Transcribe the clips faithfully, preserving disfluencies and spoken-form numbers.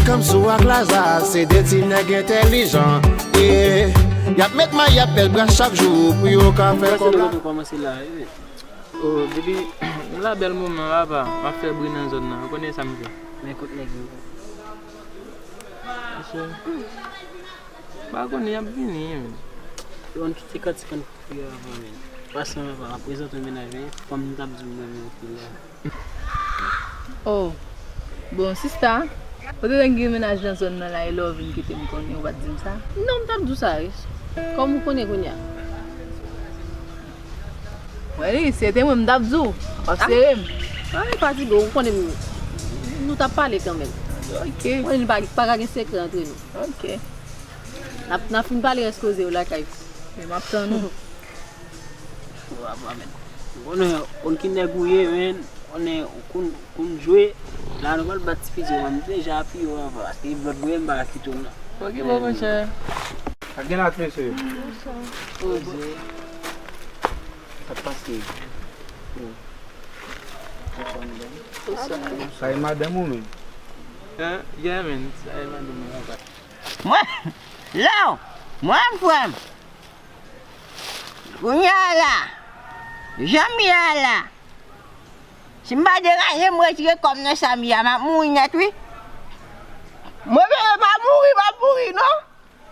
Kamsou ak Laza, se de ti nèg entèlijan. Yeah. Y ap met may, y ap pèl bras chak jou pou yo ka fè kòb la. Kòmanse la, wi. Oh, depi m la bèl moman, papa, m ap fè bri nan zòn nan. Ou konnen sa m fè. Men kote nèg yo. Mesye, m pa konnen, y ap vini, men. Yo, yon tout se kantik an. Yo, avan, men. Paske, papa, m ap prezante yon mennaj, men, fanm m t ap di w mwen, men, anpil la. Oh. Bon, sista, ou te gen mennaj nan zòn nan la, e lè w vin kite m konnen, ou pa t di m sa? Non, m t ap di w sa, wi. Kòm ou konnen kounye a. Mwen, wi, se te mwen, m t ap di w. W ap sere m. Ay, fatige, ou konnen m, nou t ap pale kanmenm. Ok. Mwen, nou pa, pa ka gen sekrè antre nou. Ok. N ap, n ap fin pale rès koze yo lakay. Men m ap tann ou. Wa, wa, men. Ou konnen, ou konn ki nèg ou ye, men. Ou konnen, ou konn, konn jwe. La, nou pral bat ti piti, men. M deja apiye w anvan. Paske blòd mwen, m pa kite w, non. Ok, bon, monchè. Sa gen la, mesye? Poze. Sa k pase? Sa e madanm ou menm? Hein? Yeah, man. Sa e madanm mwen, papa. Mwen, Law, mwen, frè m. Kounye a la, jan m ye a la, si m pa deranje, m retire kò m nan sa m ye a, m ap mouri nèt, wi. Mwen menm, m ap mouri, m ap mouri, non.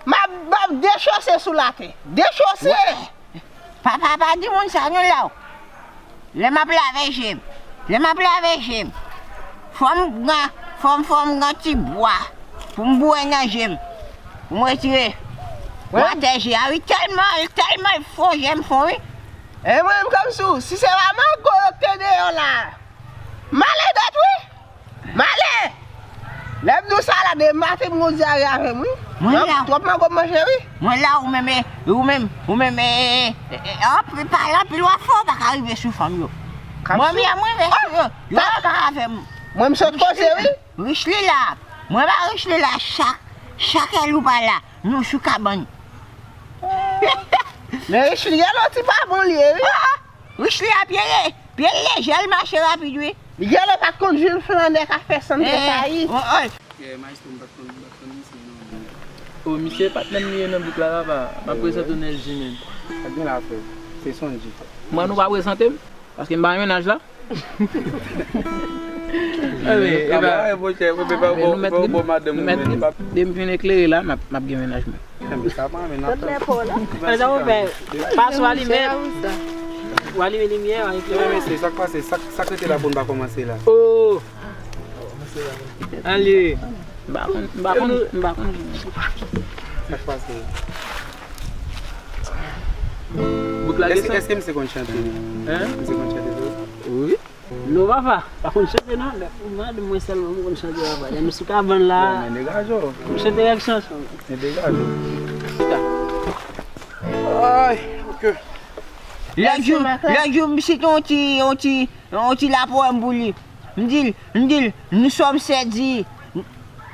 M ap, m ap dechose sou latè. Dechose! Papa, pa di moun sa non, Law. Lè m ap lave je m, lè m ap lave je m, fò m pran, fò m, fò m pran ti bwa pou m bwè nan je m, pou m retire watè je a, wi, tèlman, tèlman l fon je m fon, wi. E mwen menm, Kamsou, si se pa mango yo k te deyò la, m ale nèt, wi. M ale! Lè m di w sa la, de maten m gon dyare avè m, wi. Mwen la. Twòp mango m manje, wi. Mwen la, ou menm, e, ou menm, ou menm, e, e, e, e, anpil, pale anpil, w ap fè, w pa ka rive sou fanm yo. Mwen menm, mwen rive sou yo. Yo pa ka avè m. Mwen, m sot koze, wi. Rich li la. Mwen pa rich li la, chak, chak èl ou pa la, nou sou kabann. Men rich li, gade yon ti babon li ye, wi. Ah, ah. Rich li a pye, pye lejè, l mache rapid, wi. Miguel pa t konn jwenn flannè k ap fè sann tresayi. Yeah, maestro, m pa t konn, m pa t konn misye, non. Oh, misye patnè m li ye nan bouk la, papa. M ap prezante w Nèl G, man. Sa gen la, frè? Se Sonji. Mwen, nou pa prezante m? Paske m pa nan mennaj la. Ale, e ba, nou mèt, nou mèt, depi m vin eklere la, m ap, m ap gen mennaj mwen. Sa pa men ap tann. Sa w fè? Pas w alime. W alime limyè, w alime. Men mesye, sa k pase? Sa, sa k rete la pou n pa kòmanse la? Oh! Ale. M pa konn, m pa konn, m pa konn. Sa k pase? Bout la desann. Èske, èske misye konn chante? Hein? Misye konn chante tou? Wi. Non, papa, pa konn chante non. Ou mande mwen sèlman, mwen konn chante, papa. Lè nou sou kabann la. Bon, men degaje w. M chante kèk chanson. Men degaje w. Ay, ok. Lòt jou, lòt jou, m site yon ti, yon ti, yon ti lapowèm pou li. M di l, m di l, nous sommes sept îles.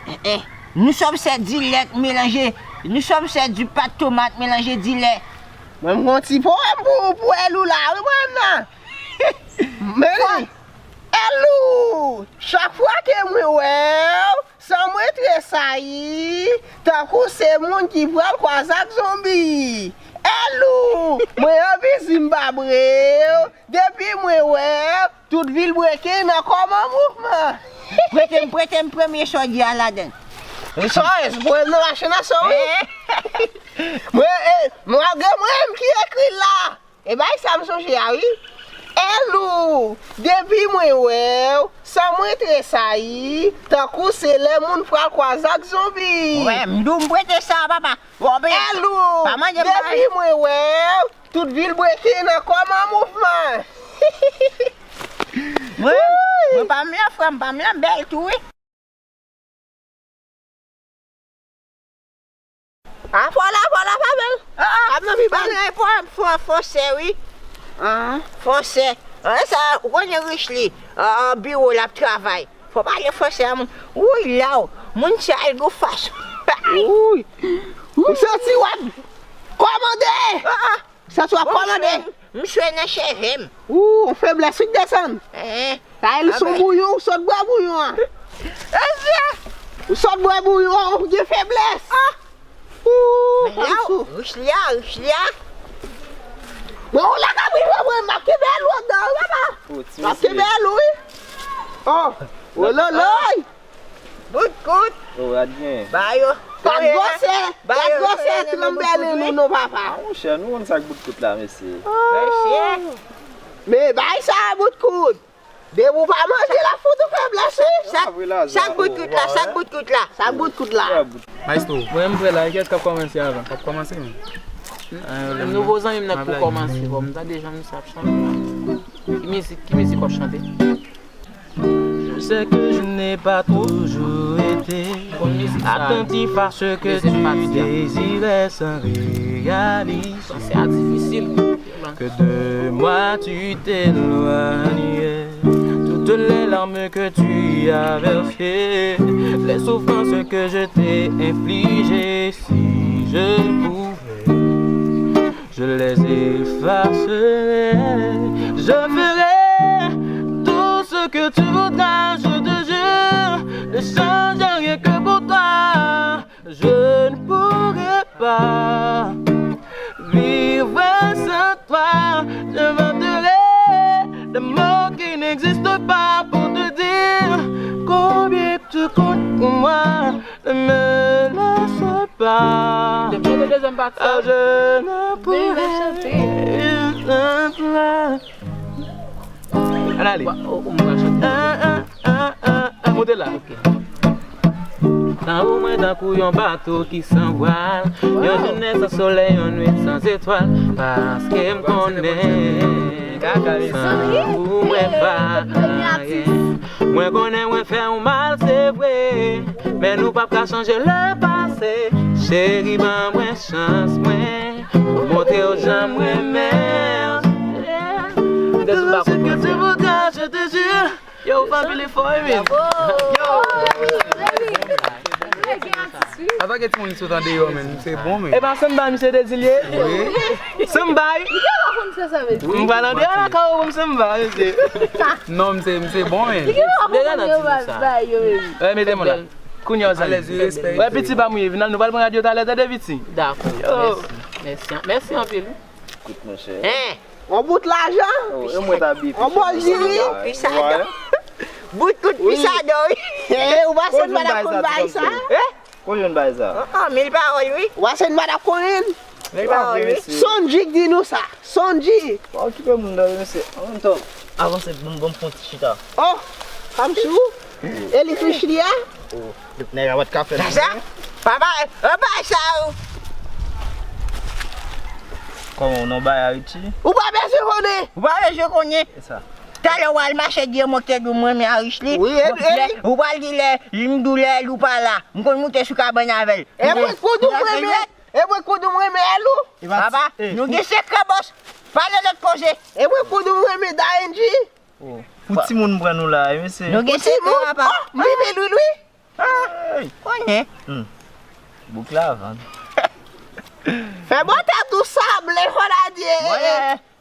Eh, eh, nous sommes sept îles lèt melanje. Nous sommes sept îles pat tomat melanje dilè. Mwen, m gon ti powèm pou, pou Elou la, wi, mwen menm nan. Men li, Elou, chak fwa ke mwen wè w, san mwen tresayi, tankou se moun ki pral kwaze ak zonbi. Elou, mwen anvi di m pa bre w, depi mwen wè w, tout vil Breken nan kòm an mouvman. Prete m, prete m premye chòdye a ladan l. Sa, e, se pou m nan machin nan, sa, wi. Mwen, e, malgre mwen menm ki ekri l la. E bay sa m sonje a, wi. Elou, depi mwen wè w, san mwen tresayi, tankou se lè moun pral kwaze ak zonbi. Wè, m di w m prete sa, papa. Elou, depi mwen wè w, tout vil Breken nan kòm an mouvman. Mwen, mwen pa m lan, frè m, pa m lan bèl tou, wi. A, fò la, fò la, pa bèl. Ah, ah. Ap nan pi bèl. Fò, fò, fò sè, wi. Ah, fò sè. Ah, sa, ou konnen rich li. Ah, biwo l ap travay. Fò pale fransè a, moun. Wouy, Law, moun sa yo gon fason. Wouy. Ou santi w ap kòmande. Ah, ah. Santi w ap kòmande. M swe nan cheve m. Ou, feblès wi k desann. Eh. Sa e l son bouyon, ou sot bwè bouyon an. Mesye. Ou sot bwè bouyon, ou gen feblès. Ah! Ou, men la, Richlia, Richlia. Mwen, ou la ka prive mwen, m ap kenbe l ou anndan, papa. M ap kenbe l ou, wi. Oh, ololoy. Bout kout. Oh, gad gen. Ba yo. Gad gwosè, gad gwosè ti lanbèlin nou non, papa. Ah, monchè, nou konn sa k bout kout la, mesye. Mesye. Men bay sa bout kout. Depi w pa manje, l ap fout ou feblès, wi. Chak, chak bout kout la, chak bout kout la. Chak bout kout la. Maestro. Mwen, m prè la, kiyès k ap kòmanse avan? K ap kòmanse, men. Menm nouvo zanmi m nan k pou kòmanse, bon, m tande jan misye ap chante la. Ki mizik, ki mizik w ap chante? Je sais que je n'ai pas toujours été attentif à ce que tu désirais sans réaliser que de moi tu t'éloignais. Toutes les larmes que tu as versées, les souffrances que je t'ai infligées, si je pouvais, je les effacerai. Je ferai tout ce que tu voudras, je te jure, ne change rien que pour toi. Je ne pourrai pas vivre sans toi. J'inventerai des mots qui n'existent pas pour te dire combien tu comptes pour moi. Ne me laisse pas. Depi chante dezyèm pati sa. Ah, je ne pourrai vivre sans toi. Ann ale. Ou, ou, ou pral chante. Ah, ah, ah, ah, ah, moute la. Ok. Tankou mwen, tankou yon bato ki san vwal. Yon jounen san solèy, yon nwit san zetwal. Paske m konnen, san ou mwen pa anyen. Mwen konnen mwen fè w mal, se vre. Men nou p ap ka chanje lepase. Cheri, ban mwen chans mwen pou montre w jan m renmen w. Tout ce que tu voudras, je te jure. Yo, ou fè anpil efò, wi, men. Yo. Atake timoun ki sot andeyò, men. Se bon, men. E pa sanba misye te di l ye? Wi. Sanba, wi. M pral andeyò lakay ou pou m sanba, mesye. Non, misye, misye bon, men. Deja nan timoun sa. Mete mwen la. Kounye a, zanmi. Alèz, wi, respè. Wè, piti pa mouye, vin al, nou pral pran radyo talè, tande, piti. Dakò. Yo. Mèsi. Mèsi, mèsi anpil, wi. Kout, monchè. Hein? On bout lajan? Oh, e mwen ta biye. On bòl jiri? Pisadò. Bout kout pisadò, wi. Eh, ou pa se mwen ap konn bay sa? Eh? Kote w jwenn bay sa? Oh, oh, mil pawòl, wi. Ou pa se mwen ap konnen? Mil pawòl, wi. Sonji k di nou sa. Sonji. Pa okipe moun nan, mesye. An menm tan, avanse, bon, bon, pran ti chita. Oh, Kamsou. E li Frich li a? Oh, tout nèg a pa t ka fè l. Sa? Papa, papa, sa ou. Kòman, ou nan bay Ayiti? Ou pa bezwen konnen. Ou pa bezwen konnen. E sa? Talè w al mache di mwen ke di mwen men Arich li. Wi, e, e. Ou pral di lè li m dou lè l ou pa la. M konn moute sou kabann avè l. E mwen k pou di w mwen men, e mwen k pou di w mwen men èl ou. Papa, nou gen sekrè bòs. Pale lòt koze. E mwen k pou di w mwen men D A N G. Oh. Pou timoun pran nou la, mesye. Nou gen sekrè, papa. Oh, m rive lwi lwi. Hey. Konnen. Hmm. Bouk la vann. Fè bò tèt ou sable, fò la di. E,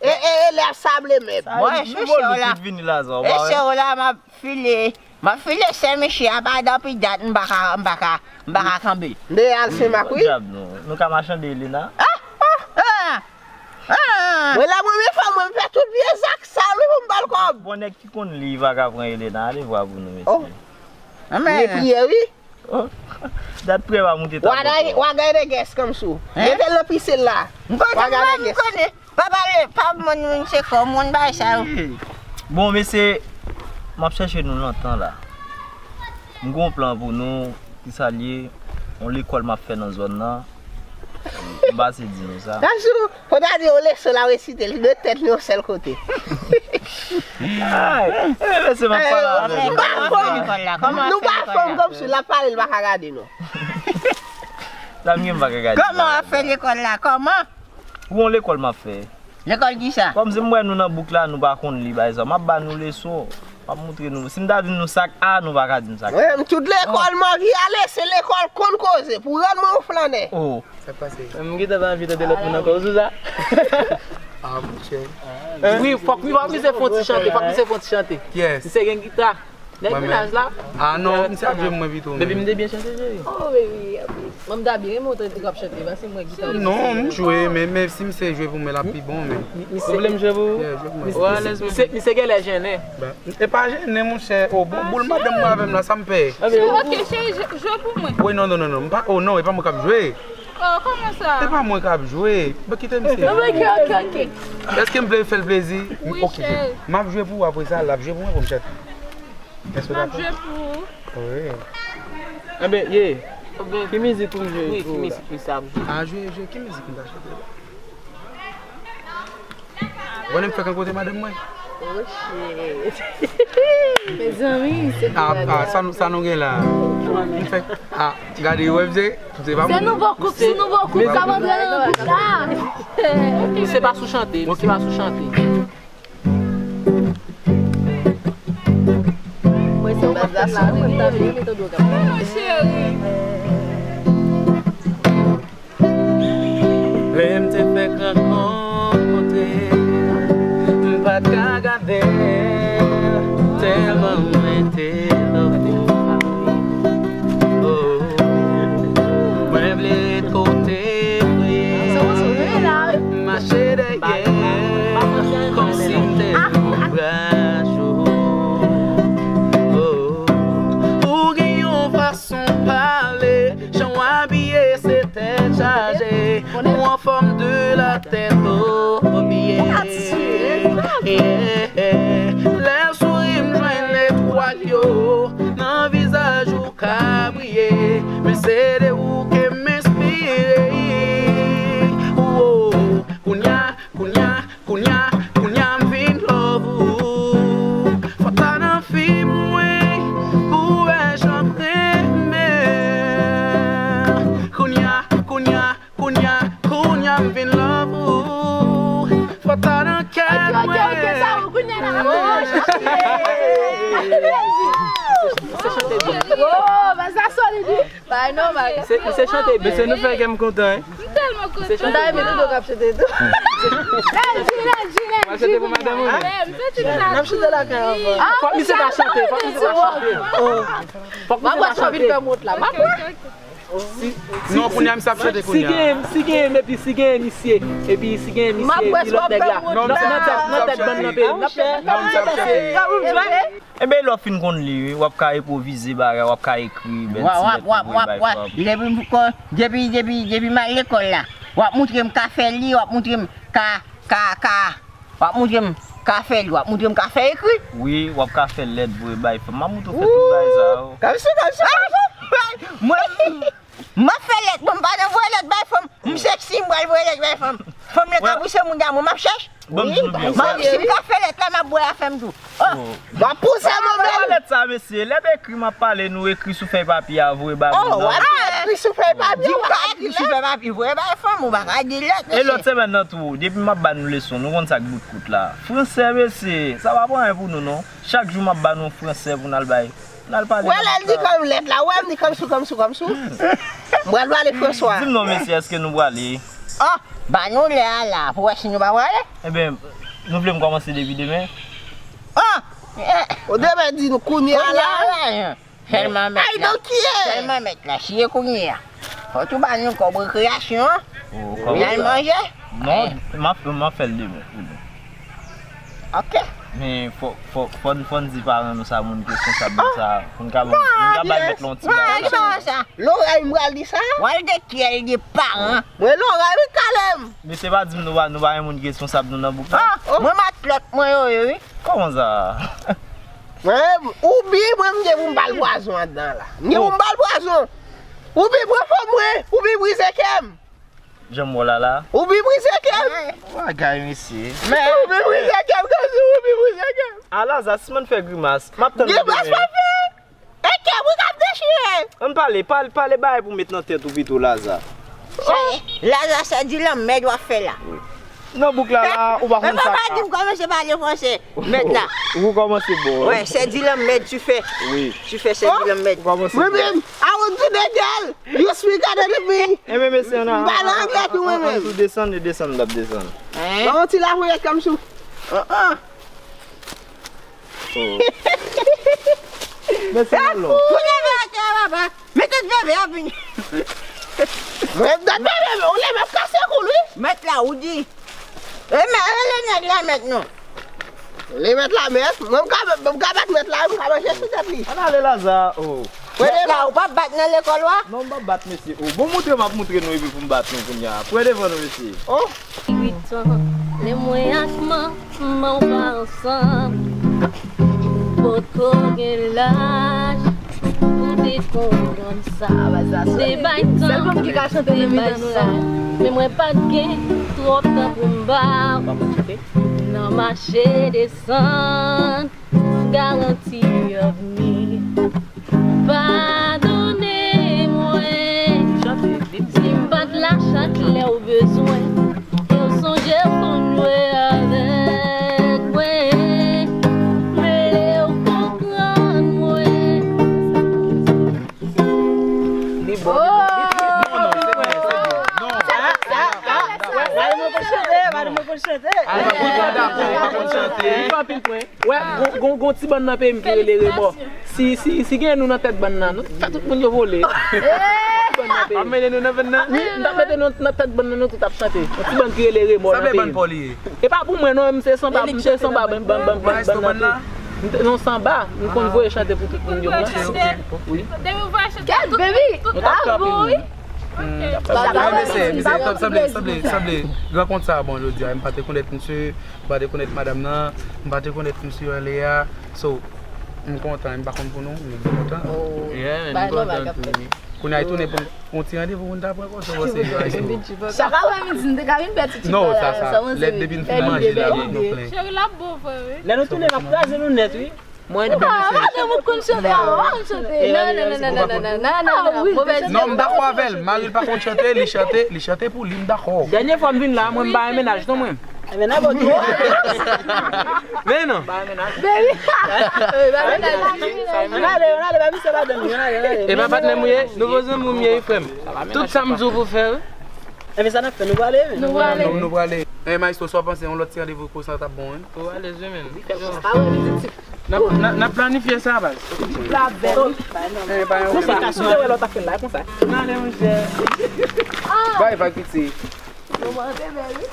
e, e, e, lè ap sable menm. Mwen, chouchou la. Vini la, zò. E chè w la, m ap file. M ap file sè misye a, pa dan pi dat, m pa ka, m pa ka, m pa ka kanbe l. M te al Senmak, wi. Dyab, nou, nou ka machande Elena. Ah, ah, ah, ah. Mwen la, mwen, men fanm, mwen fè tout vye zak sal, wi, pou m ba l kòb. Bon, nèg ki konn li, pa ka pran Elena, ale vwa pou nou, mesye. Oh. Amen. Mwen priye, wi. Oh, dat prè pa moute tablo. Wagay, wagay de gès kòmsi w. Hein? Mete l nan pisin la. M konnen, m konnen. Pa pale, pa moun, moun se kò, moun bay sa yo. Bon, mesye, m ap chèche nou lontan la. M gon plan pou nou, ki sa l ye, yon lekòl m ap fè nan zòn nan. M pase di nou sa. Tanjou, fò ta di yon leson l ap resite, li met tèt li yon sèl kote. Ay, e, mesye, m ap pale avè nou. Nou pa fanm, nou pa fanm kòmsi l ap pale, l pa ka gade nou. Sa m gen m pa ka gade. Kòman w ap fè lekòl la? Kòman? Ou yon lekòl m ap fè. Lekòl kisa? Kòmsi m wè nou nan bouk la, nou pa konn li, pa egzanp. M ap ba nou leson. M ap montre nou. Si m ta di nou sa k A, nou pa ka di m sa k A. Mwen menm, tout lekòl m anvi ale, se lekòl konn koze. Pou rann mwen yon flannè. Oh. Sa k pase? M gentan pa anvi tande lòt moun ankò, ou sou sa? Ah, monchè. Wi, fòk, wi, fòk misye fè yon ti chante, fòk misye fè yon ti chante. Yes. Misye gen gita. Nèg mennaj la. Ah non, misye ap jwe pou mwen pito. Baby, m te byen chante, cheri. Oh, baby, baby. Mwen, m ta byen renmen w te ap chante, paske mwen gita. Non, m jwe, men, men si misye jwe pou mwen, l ap pi bon, men. Ou vle m jwe pou ou? Yeah, jwe pou mwen. Misye, misye genlè jennen. E pa jennen, monchè. Oh, bon, boul madanm mwen avè m la, sa m pè. Ok, cheri, jwe pou mwen. Wi, non, non, non, non. M pa, oh non, e pa mwen k ap jwe. Oh, kòman sa? E pa mwen k ap jwe. Bon, kite misye. Ok, ok, ok. Èske m vle fè l plezi? Wi, cheri. M ap jwe pou ou, apre sa, l ap jwe pou mwen pou m chante. Èske w dakò? M ap jwe pou ou. Wi. Enben, ye. Ki mizik pou m jwe? Wi, ki mizik misye ap jwe? A, jwe, jwe, ki mizik m ta chante la? Bon, m fèk rankontre madanm mwen. Oh, shit. Mezanmi, se... Ah, ah, sa nou, sa nou gen la? M fèk, ah, gade, wè, mse, se pa... Se nouvo koup, se nouvo koup k ap antre nan gwoup la. Misye pa sou chante, misye pa sou chante. Mwen, se yon kòb la, mwen, m ta byen renmen tande w k ap pale. Cheri. Lè m te fèk rankontre, m pa t ka gade l, tèlman mwen te love li. Oh, mwen vle ret kote w ye, mache dèyè, kòmsi m te ombraj ou. Oh, ou gen yon fason pale, jan w abiye se tèt chaje, ou anfòm de la tèt o pye. Lè souri m jwenn etwal yo nan vizaj ou ka briye, men se de ou ke m enspire. Kounya, kounya, kounya, kounya m vin love ou. Fò ta nan fim mwen pou w wè jan m renmen. Kounya, kounya, kounya, kounya m vin love ou. Fò ta nan kè mwen. Ok, ok, ok, sa ou kounya la. Oh, chante byen. Oh, men sa solid, wi. Bay non, bay. Se, se chante byen. Mesye, nou fè kè m kontan, hein. M tèlman kontan. M ta renmen tout moun k ap chante tou. Hey, Jilèt, Jilèt, Jilèt. N ap chante pou madanm ou, non? N ap chante lakay anvan. Fòk misye ta chante, fòk misye ta chante. Fòk misye ta chante. M ap wè si w ap vin fè m wont la. M ap wè. Non, kounya misye ap chante kounya. Si gen, si gen, epi si gen misye, epi si gen misye, epi lòt nèg la. Non, nan tèt, nan tèt bann nan peyi. N ap fè. Non, misye ap chante. Enben, lè w fin konn li, wi, w ap ka enpwovize bagay, w ap ka ekri bèl ti lèt pou voye bay fanm. Depi m kon-, depi, depi, depi m al lekòl la, w ap montre m ka fè li, w ap montre m ka, ka, ka, w ap montre m ka fè li, w ap montre m ka fè ekri. Wi, w ap ka fè lèt voye bay fanm. M ap montre w fè tout bagay sa yo. Kòmsi, kòmsi, kòmsi. Mwen, m ap fè lèt, mwen, m pa nan voye lèt bay fanm. M seksi, m pral voye lèt bay fanm. Fanm nan ka pouse moun dam, mwen m ap chèch. Wi, m ap, si m ka fè lèt la, m ap bwè afè m tou. Oh. M ap pouse mwen menm. Lèt sa, mesye, lè m ekri, m ap pale, nou ekri sou fèy papye a, voye ba moun nan. Oh, w ap ekri sou fèy papye, w ap ekri sou fèy papye, voye bay fanm, ou pa ka di lèt, mesye. E lòt semèn nan tou, depi m ap ba nou leson, nou konn sa k bout kout la. Fransè, mesye, sa pa pran anyen pou nou, non. Chak jou m ap ba nou fransè pou n al bay. N al pale. Wè lè l di kòm lèt la, wè m di kòmsi, kòmsi, kòmsi. M pral pale Franswa. Di m non, mesye, èske nou prale? Oh, ba nou lè a la, pou wè si nou pa prale. Ebyen, nou vle m kòmanse depi demen? Oh! O demen di nou kounye a la. Sèlman mèt la. Sèlman mèt la, si e kounye a. Fò tou ba nou kòb rekreyasyon an. N al manje. Non, m ap, m ap fè l demen. Ok. Men fò, fò, fò n, fò n di paran nou sa, moun ki responsab nan sa, pou n ka, pou n ka bay mèt la yon ti bagay. Lorèy m pral di sa. W al de kiyè l de paran. Mwen Lorèy wi, Kalem. Mesye, pa di m nou pa, nou pa gen moun ki responsab nou nan bouk la. Ah, mwen matlòt mwen yo ye wi. Kòman sa? Mwen, ou bi mwen m gen pou m ba l pwazon anndan la. M gen pou m ba l pwazon. Ou bi pran fanm mwen, ou bi brize kè m. Jan m wè w la la. Ou bi brize kè m. Bagay, mesye. Men. Ou bi brize kè m, kòmsi ou bi brize kè m. A Laza, sispann fè grimas. M ap tann ou demen. Grimas pa fè. E kè m wi k ap dechire. Ann pale, pale, pale bagay pou met nan tèt ou pito, Laza. Sa ye, Laza, se di lanmèd w ap fè la. Nan bouk la la, ou pa konn sa ka. Papa di m kòmanse pale fransè, mèt la. Ou kòmanse bon. Ouais, c'est du lanmèd tu fais. Wi. Tu fais, c'est du lanmèd. Ou kòmanse bon. Mwen menm, I want to the girl. You speak other than me. Enben, mesye, ann, ann, ann tou desann, e desann, n ap desann. Hein? Ba yon ti lavoyèt kòmsi. An, an. Oh. Mèsi, Lolo. Ou leve atè a, papa. Mete bebe a vini. Mwen m dat bebe, men ou leve m ap kase kou l, wi. Mèt la, ou di. E mè, rele nèg la mèt non. Li mèt la mèt, mwen m ka, m ka bat mèt la, m ka manje sou tèt li. Ann ale Laza, o. Mèt la, ou p ap bat nan lekòl ou a? Non, m p ap bat mesye, o. Bon, moutre m ap moutre nou epi pou m bat nou kounye a. Pran devan nou, mesye. O. Uit an, lè mwen ak manman w pa ansanm, potko gen laj pou te konprann sa. Te bay tan, te bay sa. Men mwen pa t gen twòp tan pou m ba w. Nan mache desann, garanti avni. Padone mwen si m pa t la chak lè w bezwen. E w sonje w konn jwe avèk mwen. M vle w konprann mwen. Li bon, li bon, li bon. Non, non, se bon, se bon. Non. Madanm mwen konn chante, madanm mwen konn chante. Li pa konn chante. Li fè anpil pwen. Wè, gon, gon, gon ti bann nan peyi m ki rele remò. Si, si, si gen nou nan tèt bann nan, nou fè tout moun yo vole. Bann nan peyi m. Ap mennen nou nan bann nan? Wi, m t ap mete nou nan tèt bann nan, nou tout ap chante. Yon ti bann ki rele remò nan peyi m. Sa vle bann pa w li ye? E pa pou mwen non, m se sanba, m se sanba, bann, bann, bann, bann, bann nan tou. M te nan sanba, m konn voye chante pou tout moun yo pran. Wi. Depi w voye chante, tout, tout, tout. Kèt, baby! Nou t ap kanpe, wi. Sa bon, wi. Sanble, sanble, sanble. Rankont sa bon jodi a, m pa te konèt misye. M pa te konèt madanm nan, m pa te konèt misye anlè a. So, m kontan, m pa konn pou nou, men m kontan. Oh, yeah, bagay nòmal k ap fèt. Kounye a, li tounen pou n, pou yon ti randevou pou n ta pran kòb, sa w panse? Chak apre midi, m te ka vin pè ti tip la, sa w panse? Non, sa, sa, lè depi n fin manje la, nou plen. Cheri, l ap bon vre, wi. Lè nou tounen, l ap kraze nou nèt, wi. Mwen, ah, madanm ou konn chante, ah, ou konn chante. Non, non, non, non, non, non, non, non, non, non, wi. Move. Non, m dakò avè l. Mari l pa konn chante, li chante, li chante pou li, m dakò. Dènye fwa m vin la, mwen m pa gen mennaj non mwen. Mennaj bon tou. Men non. Baby. Ann ale, ann ale, pa misye pa dòmi, ann ale, ann ale. E pa patnè m ou ye, nouvo zanmi m ye wi frè m. Tout sa m di w pou fè wi. Enben sa n ap fè, nou prale, men. Nou prale. Nou, nou prale. Eh, Maestro, sa w panse, yon lòt ti randevou konsa t ap bon, wi. Ou alèz wi, men. Wi, fè l konsa. Ah wi, wi, wi. N ap, n ap, n ap planifye sa, baz. Tip la bèl, wi. Eh, pa yon konsa. Konsa, si w te wè lè w t ap fè l la, konsa. N ale, monchè. Bay vag piti. Moman an te bèl, wi.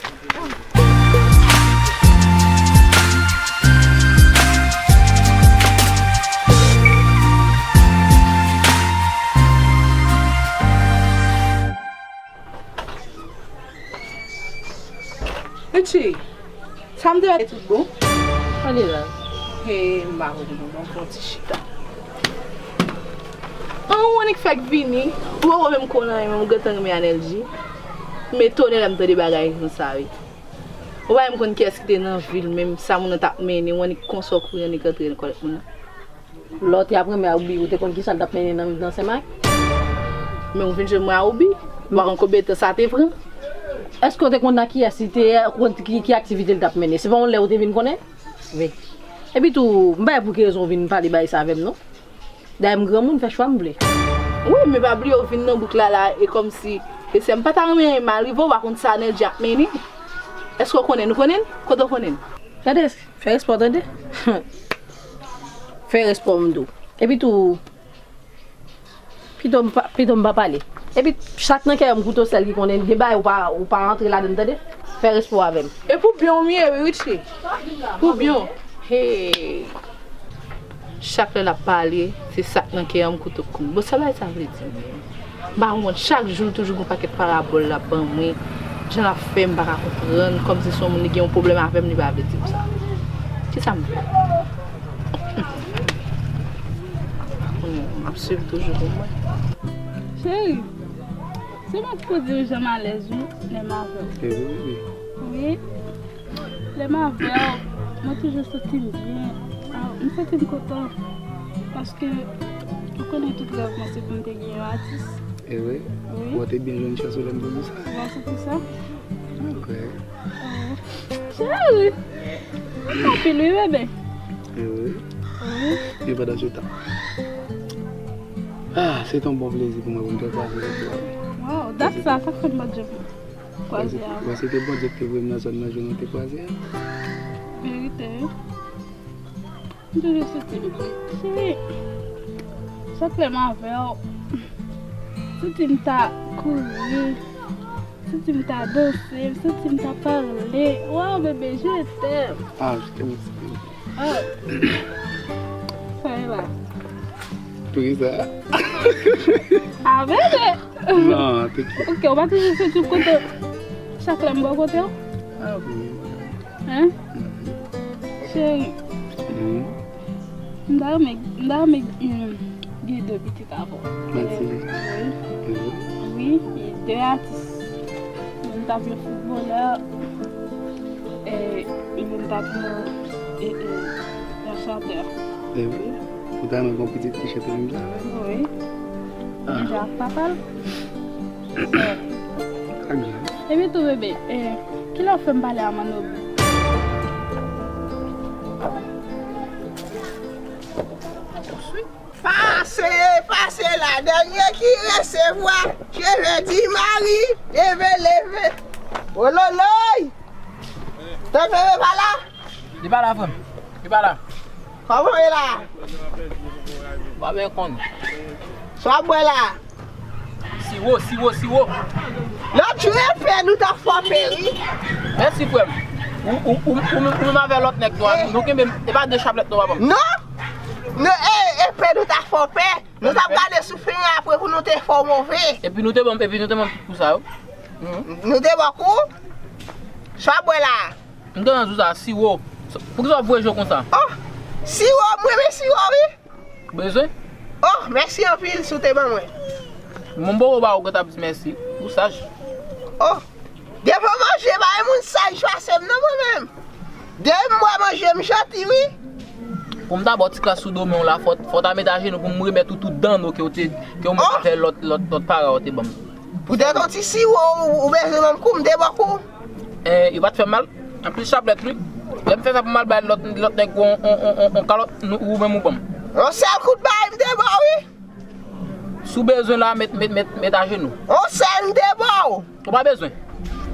Richie, sa m te wè tout bon? Sa li la? He, m pa konn non, bon, fè yon ti chita. An, ou annik fèk vini, ou poko menm konn anyen, men ou gentan renmen Anèlji. M etone lè m tande bagay konsa, wi. Ou pa menm konn kiyès ki te nan vi l, menm sa moun nan t ap mennen, ou annik konsa w kouri annik antre nan kòlèt moun nan. Lè w te ap renmen Awoubi, ou te konn kisa l t ap mennen nan, nan Senmak? Men ou vin jwenn mwen Awoubi? Ou pa konn konbyen tan sa te pran? Èske w te konn nan kiyès li te ye, ou konn ki, ki aktivite l t ap mennen? Se pa yon lè ou te vin konnen? Wi. Epi tou, m pa wè pou ki rezon w vin pale bagay sa avè m, non. Dayè, m granmoun, fè chwa m vle. Wi, men pa bliye w vin nan bouk la, la, e kòmsi, e sè m pa ta renmen anyen mal rive w, ou pa konn sa Nèji ap mennen. Èske w konnen? Nou konnen l? Kote w konnen l? Gade, fè respè w tande. Fè respè w m di w. Epi tou, pito m pa, pito m pa pale. Epi chak nan kè m kouto sèl ki konnen gen bagay ou pa, ou pa antre ladan l tande. Fè respè w avè m. E pou byen w m ye wi Richie. Pou byen w. Hey. Chak lè l ap pale, se sa k nan kè an m kouto k konn. Bon, sa bagay sa vle di menm? M pa konprann, chak jou l toujou gon pakèt parabòl l ap ban mwen. Jan l ap fè m pa ka konprann, kòmsi se yon moun li gen yon pwoblèm avè m, li pa vle di m sa. Kisa m fè? M ap swiv toujou pou mwen. Cheri, se mwen ki pou di w jan m alèz wi, lè m avè w. E wi, wi. Wi. Lè m avè w, mwen toujou santi m byen. Ah, m santi m kontan. Paske, ou konnen tout rèv mwen se pou m te gen yon atis. E wi? Wi. Ou te byen jwenn chans ou lè m te di sa. Ou pa santi sa? Ok. Oh. Cheri! Anpil wi, bebe. E wi? Wi. E pandan se tan. Ah, se te yon bon plezi pou mwen pou m te kwaze avèk ou. Wow, dat sa, sa fè m pa djòb. Kwaze a. Mwen se te Bondye ki te voye m nan zòn nan, jounen nou te kwaze a. Verite, wi. M toujou soti m. Cheri. Sa klè m avè w. Santi m ta kouri. Santi m ta danse. Santi m ta pale. Waw, bebe, je t'aime. Ah, je t'aime aussi. Ah. Sa e la. Poukisa? Ah, bebe! Non, te kite. Ok, ou pa toujou santi w kontan chak lè m bò kote w? Ah, wi. Hein? Cheri. M ta renmen, m ta renmen, mm, gen de pitit avè w. Manti. Wi. Wi, de atis. Youn t ap yon foutbolè, e youn t ap yon, e, e, yon chantè. E wi, ou ta renmen gen yon pitit ki chante menm jan avè m? Wi. Ah. Menm jan ak papa l. Epi tou, bebe, e, kilè w fè m pale a Manobi? Pase, pase la, dènye ki resevwa, cheve di mari, leve, leve. Ololoy! Tanpri, pa la. Li pa la, frè m. Li pa la. Kòman w ye la? Pa byen konn. Sa w ap bwè la? Siwo, siwo, siwo. Lòt jou, epe nou t ap fòpe, wi. Mèsi, frè m. Ou, ou, ou, ou, ou menm avè lòt nèg nou a, nou kenbe, e pa de chaplèt nou, papa m. Non. Non, e, epe nou t ap fòpe. Nou t ap gade sou fen an apre pou nou te fè w move. Epi nou te ban m, epi nou te ban m tout kou sa yo. Nou te ban kou. Sa w ap bwè la? M te nan jou sa, siwo. Poukisa w ap voye je w konsa? Oh, siwo, m renmen siwo, wi. Bezwen? Oh, mèsi anpil si w te ban mwen. Mwen poko ba ou, ou gentan ap di mèsi. Ou saj. Oh, devan manje, pa gen moun saj pase m non, mwen menm. Depi m wè manje, m janti, wi. Pou m ta ba w ti kras sou do men w la, fò, fò w ta met ajenou pou m remèt ou tout danno ke w te, ke w met avè lòt, lòt, lòt para w te ban m. Poutèt yon ti siwo, ou, ou bezwen ban m kou, m te ba w kou. Eh, yo pa t fè m mal. Anplis chaplèt, wi. Lè m fè sa pou m al bay lòt, lòt nèg yon, yon, yon, yon, yon kalòt, nou, ou menm ou ban m. Yon sèl kout bagay m te ba w, wi. Si w bezwen la, met, met, met, met ajenou. Yon sèl m te ba w. Ou pa bezwen?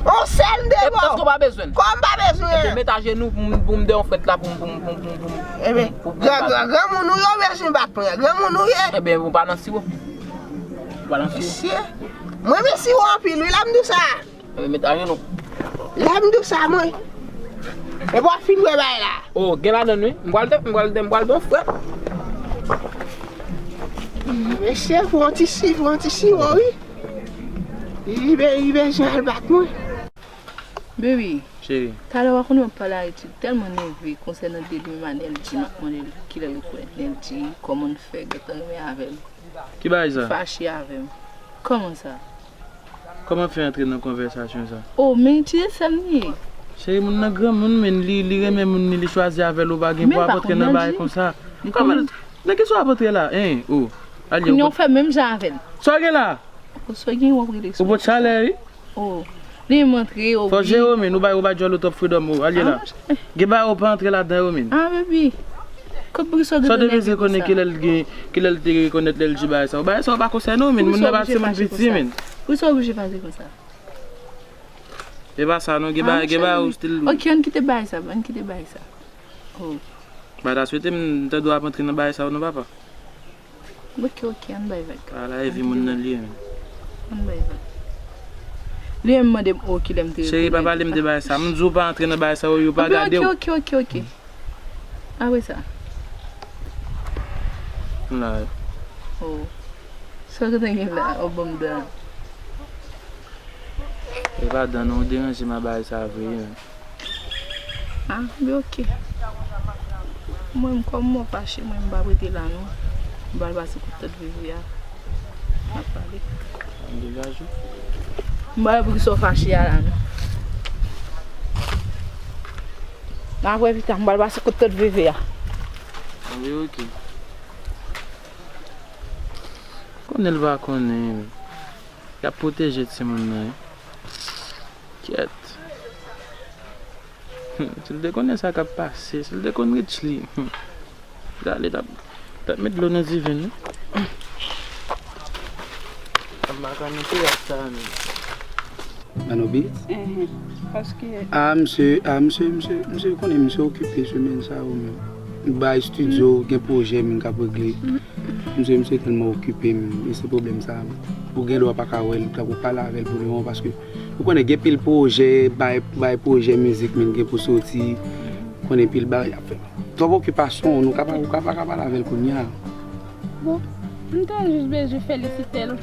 Yon sèl m te ba w. Èske w pa bezwen? Kòman m pa bezwen? Ebyen, met ajenou pou m, pou m de yon frèt la, pou m, pou m, pou m, pou m, pou m. Ebyen, pou m, pou m gran, bat. Gran, granmoun ou ye, ou bezwen bat mwen. Granmoun ou ye. Ebyen, ou pa nan siwo. Ou pa nan siwo. Mesye, mwen renmen siwo anpil, wi, lè m di w sa. Ebyen, met ajenou. Lè m di w sa, mwen. E w ap fin wè bagay la. Oh, gen ladann, wi. M pral de, m pral de, m pral de yon frèt. Mesye, pou yon ti si, pou yon ti siwo, wi. Li be-, li bezwen al bat mwen. Baby, cheri, talè w a konnen w ap pale a Richie, tèlman nève konsènan Deli menm a Nelji, m ap mande l kilè l kwè Nelji, kòman l fè gentan renmen avè l. Ki bagay sa? Fache avè m. Kòman sa? Kòman fè antre nan konvèsasyon sa? Oh, men Richie se sè m li ye. Cheri, moun nan granmoun, men li, li renmen moun ni, li chwazi avè l, ou pa gen pou ap antre nan bagay konsa. Kòman? Nan kisa w ap antre la? Hein? Oh, Alyè, kounye a w fè menm jan avè l. Sa w gen la? Ou sot gen w ap rele sou. Ou pot chalè, wi. Oh, li menm antre, oh. Fò jere w, men, ou bay, ou bay djòl ou twòp freedom, oh, Alyè la. Gen bagay ou pa antre ladan yo, men. Ah, baby. Kot pou ki sa w te bezwen konnen kilè l gen, kilè l te rekonèt lè l di bagay sa. Bagay sa yo pa konsène w, men. Moun nan pa se moun piti, men. Pou ki sa w oblije fache konsa? E pa sa, non, gen bagay, gen bagay ou still. Ok, ann kite bagay sa, ann kite bagay sa. Oh. M pa ta swete m tande w ap antre nan bagay sa yo, non, papa. Ok, ok, ann bay vag. Ala evi moun nan li ye menm. Ann bay vag. Li menm mande m, oh, kilè m te rekonèt. Cheri, pa pale m de bagay sa. M di w pa antre nan bagay sa yo, yo pa gade w. Ok, ok, ok, ok. Apre sa. M la. Oh. Sa w gentan gen la, oh, banm dan. E pa dan non, ou deranje m a bagay sa vre, wi, men. Ah, men ok. Mwen, kòm mwen fache, mwen, m p ap rete la, non. M pral pase kout tèt Vivi a. N ap pale. An degaje w. M pa wè poukisa w fache a la, non. N ap wè pita, m pral pase kout tèt Vivi a. An, ok. Konnen l pa konnen, wi. Y ap pwoteje timoun nan, wi. Kyèt. Hmm, si l te konnen sa k ap pase, si l te konn Richie, hmm. Dale, t ap, t ap met dlo nan diven, wi. Sa m pa ka nan teyat sa a, menm. Mano Beats? Enhen. Paske. Ah, misye, ah, misye, misye, misye konnen misye okipe semèn sa yo menm. M bay estidyo, gen pwojè m k ap regle. Misye, misye tèlman okipe, m, e se pwoblèm sa. Ou gen dwa pa ka wè l, tankou pale avè l pou lemoman, paske ou konnen gen pil pwojè, bay, bay pwojè mizik, men gen pou soti, konnen pil bagay ap fèt. Twòp okipasyon, nou ka pa, ou ka pa ka pale avè l kounye a. Bon, m te jis bezwen felisite l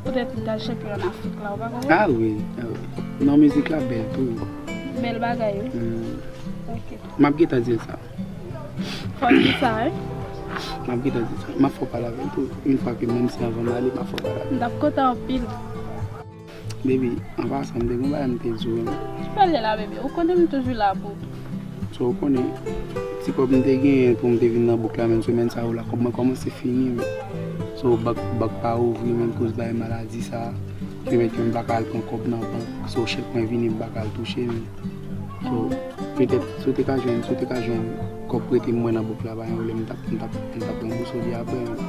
poutèt li t al chanpyon ann Afrik la, ou pa konprann? Ah wi, ah wi. Non, mizik la bèl tou. Bèl bagay, wi. Hmm. Ok. M ap gentan di l sa. Fò l di sa, wi. M ap gentan di sa. M ap fè w pale avè l tou. Yon fwa ke menm si anvan m ale, m ap fè w pale avè l. M t ap kontan anpil. Baby, an pasan, m te gen yon bagay m te di w, wi. Ki pale la, baby? Ou konnen m toujou la pou ou. So, ou konnen, ti kòb m te genyen pou m te vin nan bouk la, menm semèn sa yo la, kòb mwen kòmanse fini, men. So, bank, bank pa ouvri, menm koz bay maladi sa. Ki mèt ke m pa ka al pran kòb nan bank. So, chèk mwen vini, m pa ka al touche, men. So, petèt, si w te ka jwenn, si w te ka jwenn kòb prete m mwen nan bouk la, pa gen pwoblèm, m t ap, m t ap, m t ap ranbouse w li apre, men.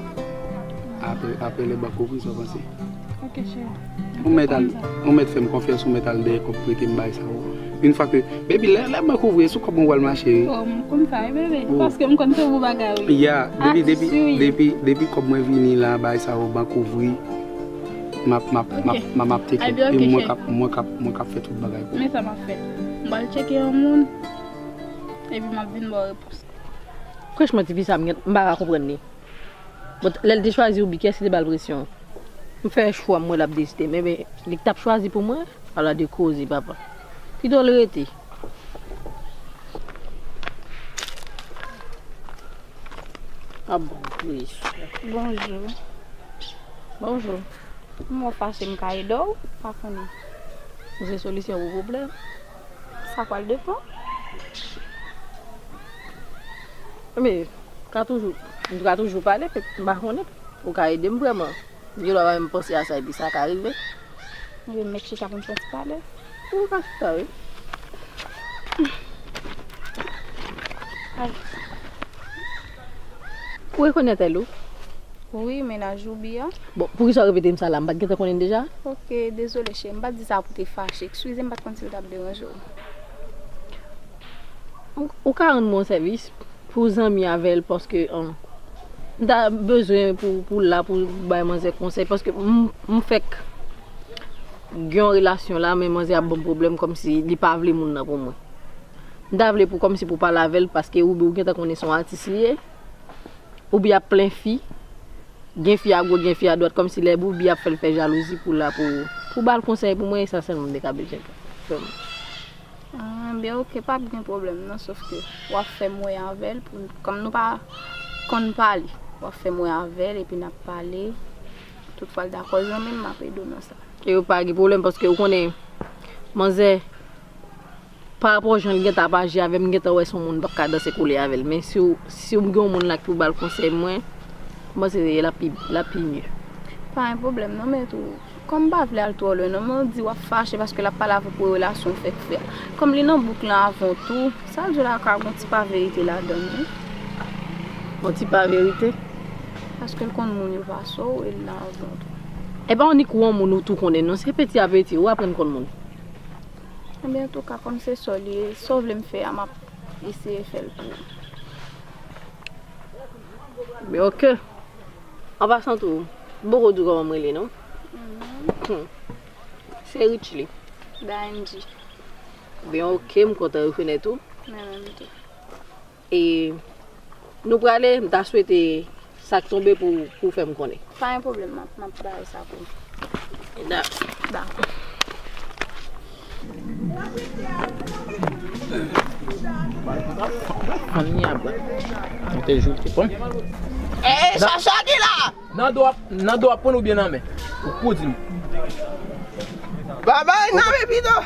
Apre, apre lè bank ouvri, sa w panse? Ok, cheri. Ou mèt al, ou mèt fè m konfyans, ou mèt al dèyè kòb prete m bay sa yo. Yon fwa ke, baby, lè, lè bank ouvri, e sou kòb mwen w al mache, wi. Oh, m konn sa, wi, bebe. Oh. Paske m konn se bon bagay, wi. Yeah, depi, depi, depi, depi kòb mwen vini la, bay sa yo, bank ouvri, m ap, m ap, m ap, m ap, m ap take it. E mwen k ap, mwen k ap, mwen k ap fè tout bagay pou ou. Men sa m ap fè. M pral tcheke yon moun, epi m ap vin ba w repons. Franchman, tifi sa, m gen, m pa ka konprann li. Bon, lè l te chwazi Ruby, kiyès ki te ba l presyon? M fè chwa m, mwen l ap deside. Men, men, li k t ap chwazi pou mwen? Ala de koze, papa. Pito l rete. Ah bon, wi. Bonjou. Bonjou. M wè w fache, m ka ede w? Pa konnen. Ou se solisyon pou pwoblèm? Sa pral depann. Men, ka toujou, nou ka toujou pale, men m pa konnen. Ou ka ede m vrèman. M gen dwa pa menm panse a sa, epi sa ka rive. Mwen menm mèt chita pou m fè ti pale. Ou ka chita, wi. Ay. Ou rekonèt Elou? Wi, mennaj Ruby a. Bon, poukisa w repete m sa la? M pa t gentan konnen l deja? Ok, dezole, cheri. M pa t di sa pou te fache. Eskize, m pa t konn si l t ap deranje w. Ou, ou ka rann mwen yon sèvis pou zanmi avè l, paske, um, m ta bezwen pou, pou l la, pou bay manzè konsèy, paske m, m fèk gen yon relasyon la, men manzè ap ban m pwoblèm kòmsi li pa vle moun nan pou mwen. M ta vle pou, kòmsi pou pale avè l, paske Ruby ou gentan konnen se yon atis li ye. Ruby ap plen fi. Gen fi a goch, gen fi a dwat, kòmsi lè Ruby ap fè l fè jalouzi pou la, pou, pou ba l konsèy pou mwen, e sa sèlman m te ka bezwen. Frè m. Ah, ben ok, p ap gen pwoblèm non, sòf ke w ap fè m wè avè l, pou, kòm nou pa konn pale, w ap fè m wè avè l, epi n ap pale. Tout fwa l dakò zanmi m, m ap ede w nan sa. E yo pa gen pwoblèm, paske ou konnen, manzè, pa rapò jan l gentan ap aji avè m, m gentan wè se yon moun m p ap ka danse kole avè l. Men si w, si w gen yon moun la ki pou ba l konsèy mwen, m panse l ap pi, l ap pi mye. Pa gen pwoblèm non, men tou, kòm m pa vle al twò lwen non, men w di w ap fache paske l ap pale avè w pou relasyon w fèk fè a. Kòm li nan bouk lan avè w tou, sa l di w la ka gen yon ti pa verite ladan l, wi. Yon ti pa verite? Paske l konn moun yo pase w, e l la avè w tou. E pa annik ou yon moun ou tou konnen non, se peti a peti, ou aprann konn moun. Ebyen, antouka, kòm se sa w li ye, sa w vle m fè a, m ap eseye fè l pou ou. Men ok. An pasan tou, m poko di w kòman m rele non. Mhm. Hmm. Se Richly. Da N G. Ben ok, m kontan rekonèt ou. Mwen menm tou. E nou prale, m ta swete sa k tonbe pou, pou w fè m konnen. Pa gen pwoblèm, m ap, m ap bay sa pou ou. Da. Dakò. Fanmi a bwa. Mwen te jwe te pran. Eh, sa, sa ki la? Nan do ap, nan do ap pran oubyen nan men? Ou pou di m. Babay, nan men pito.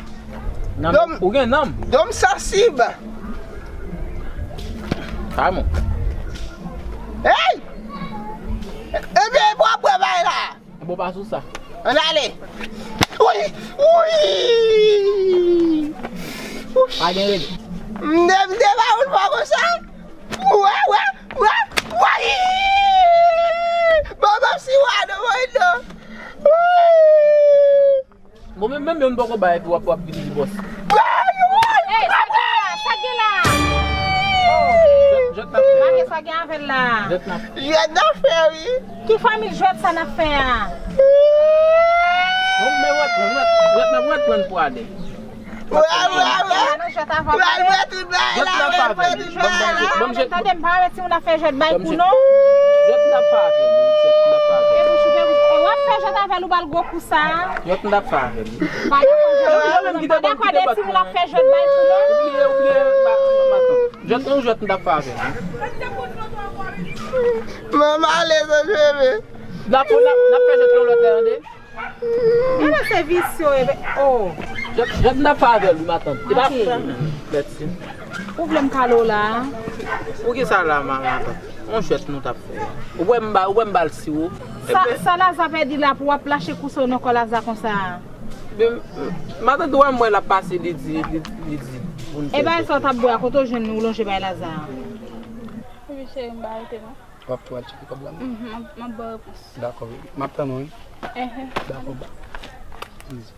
Nan men, ou gen nanm? Dom sansib. Sa bon. Hey! Ebyen, e pou apre bay la. E bon, pa sou sa. Ann ale. Wi! Wi! Pa gen rele. M de, m de pa moun pa konsa. Wè, wè, wè, wè! Baba si wa do mwen do. Wi! Bon, men menm yo n poko bay epi w ap, w ap vin di bòs. Ey, sa gen la, sa gen la? Oh, je, je t'appelle. Sa gen avè l la? Jwèt n ap fè, wi. Ki fòmil jwèt sa n ap fè a? Bon, men jwèt, jwèt, jwèt n ap, jwèt pran pou ale. Wè, wè, wè. Jwèt n ap fè avè l. Tande, m pa wè timoun ap fè jwèt bay kou non. Jwèt n ap fè avè l, jwèt n ap fè avè l. E bouch ou, e bouch ou. E w ap fè jwèt avè l, ou ba l gwo kou sa. Jwèt n ap fè avè l. M pa dakò, m pa dakò de timoun ap fè jwèt bay kou non. Oubliye, oubliye, matant. Jwèt yon jwèt m t ap fè avè l. Manman ale san jweme. N ap, n ap, n ap fè jwèt yon lòt lè, tande? Gade se visye, oh. Jwèt, jwèt m t ap fè avè l, wi, matant. Li pa fè menm. Ou vle m kale w la? Pou ki sa la, ma, matant? Yon jwèt nou t ap fè. Ou wè m ba, ou wè m ba l siwo. Sa, sa Laza pèdi la pou w ap lache kouse w nan kò Laza konsa? Men, matant, ou wè m wè l ap pase, li di, li, li di pou n fè. E bagay sa w t ap bwè a, kote w jwenn li, ou lonje bay Laza a? Wi, cheri, m ba rete non. W ap tou al tcheke kòb la non? Mhm, m ap, m ap ba w repons. Dakò, wi. M ap tann ou, wi. Ehe. Dakò, ba. Easy.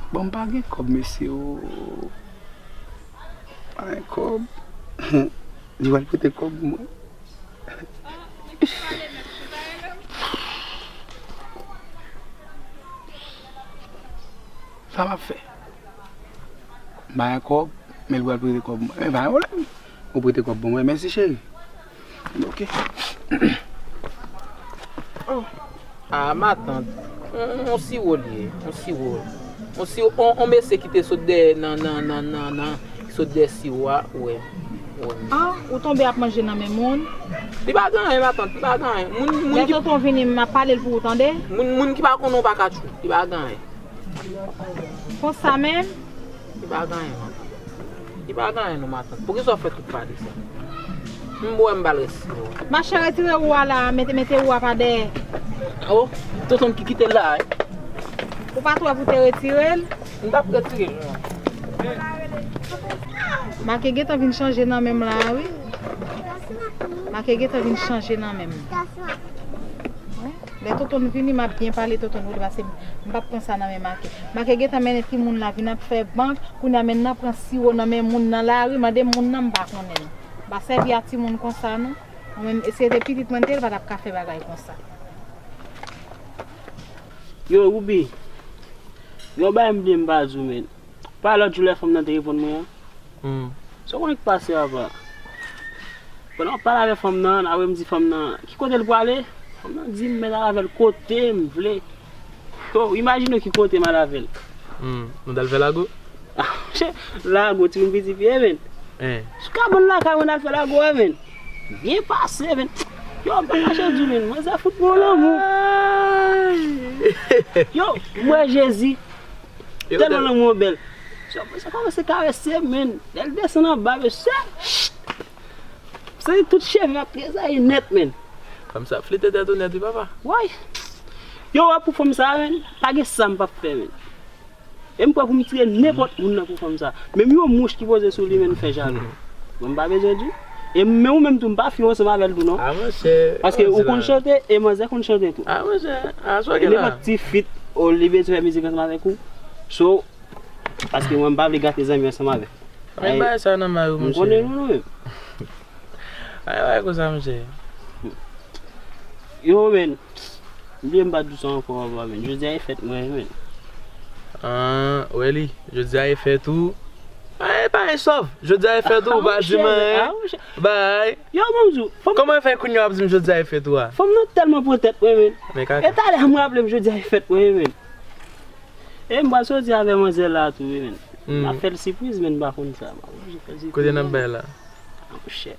Bon, m pa gen kòb, mesye, o. Pa gen kòb. Li pral prete kòb mwen. Sa m ap fè? M pa gen kòb, men li pral prete kòb mwen. Men pa gen pwoblèm. Ou prete kòb ban mwen, mèsi cheri. Ok. Oh. Ah, matant. On, on, on siwo li ye. On siwo. On siwo, on, on mesye ki te sot dèyè nan, nan, nan, nan, nan, ki sot dèyè siwo a, wè. Wè. Ah, ou tonbe ap manje nan men moun? Li pa gen anyen, matant, li pa gen anyen. Moun, moun ki... Lè tonton vini, m ap pale l pou ou, tande? Moun, moun ki pa konnen w pa ka tchou, li pa gen anyen. Konsa menm? Li pa gen anyen, matant. Li pa gen anyen non, matant. Poukisa w fè tout pale sa? M wè m ba l resi. Mache retire ou a la, mete, mete ou a pa dèyè. Oh, tonton ki kite l la, wi. Ou pa t wè pou te retire l? M t ap retire l, non. Make gentan vin chanje nan men m la, wi. Make gentan vin chanje nan men m. Lè tonton vini, m ap byen pale tonton wi, paske m p ap pran sa nan men Make. Make gentan mennen timoun la vin ap fè bank, kounye a men nan pran siwo nan men moun nan lari, mande moun nan, m pa konnen. M pa sèvi a timoun konsa non. Mwen menm, si se te pitit mwen te ye, l pa t ap ka fè bagay konsa. Yo, Ruby, yon bagay m bliye m pa di w, men. Pa lòt jou lè fanm nan te reponn mwen an. Hmm. Sa w konnen k pase apa? Pandan w ap pale avèk fanm nan, apre m di fanm nan, ki kote l prale? Fanm nan di m mèt al avè l kote m vle. Yo, imajine w ki kote m al avè l. Hmm. Nou t al fè lago? Ah, monchè, lago, timoun piti pye, men. Hein. Sou kabann lakay mwen al fè lago a, men. Byen pase, men. Yo, m pa kache di w, men. Manzè fout mwen lanmou. Ay. Yo, m wè Jezi. Yo, tèlman lanmou an bèl. Sa, sa kòmanse karese, men. Lè l desann anba, mesye. M santi tout cheve m ap trezayi nèt, men. Fanm sa flite tèt ou nèt, wi, papa. Woy. Yo, wè pou fanm sa, men. Pa gen sa m p ap fè, men. E m prè pou m tiye nenpòt moun nan pou fanm sa. Menm yon mouch ki poze sou li, men, fè jalou. Mwen, m pa bezwen di w. E men ou menm tou, m pa fiyon ansanm avè l tou, non. Ah, monchè. Paske ou konn chante, e manzè konn chante tou. Ah, monchè. Ah, sa w gen la. Nenpòt ti fit, o, li bezwen fè mizik ansanm avèk ou. So, paske mwen, m pa vle gate zanmi ansanm avè l. Men bagay sa nan may ou, monchè. M konnen nou, nou menm. Ay, bagay konsa, monchè. Yo, men. M bliye m pa di w sa ankò, papa, men. Jodi a e fèt mwen, men. Ah, wè li. Jodi a e fèt ou. Ay, pa gen sòf. Jodi a e fèt ou, ou pa di m anyen. Bay. Yo, ban m di w. Kòman e fè kounye a w ap di m jodi a e fèt ou a? Fanm nan tèlman pran tèt mwen, men. Men kaka. E talè m raple m jodi a e fèt mwen, men. E m pral soti avè manzè la tou, wi, men. Hmm. M ap fè l sipriz, men m pa konn sa. M ap oblije fè l sipriz. Kote n ap bay la? Ah, monchè.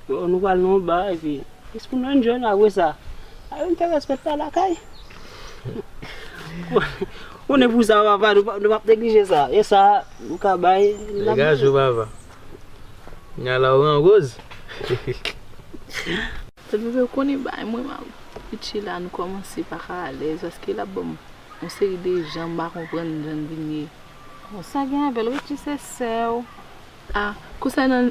Yo, nou pral nan yon ba, epi, jis pou nou enjoy, nou apre sa. Ay, m fè rès fèt la lakay. Konnen pou sa, papa, nou pa, nou p ap neglije sa. E sa, nou ka bay, n ap bay. Degaje w, papa. Nya la, ou an woz. Tèt bebe, ou konnen bay mwen, ma. Pitchi la, nou kòmanse pa ka alèz, paske l ap ban m yon seri de jan m pa konprann jan l vin ye. Bon, sa gen avè l, Richie se sè w. Ah, konsènan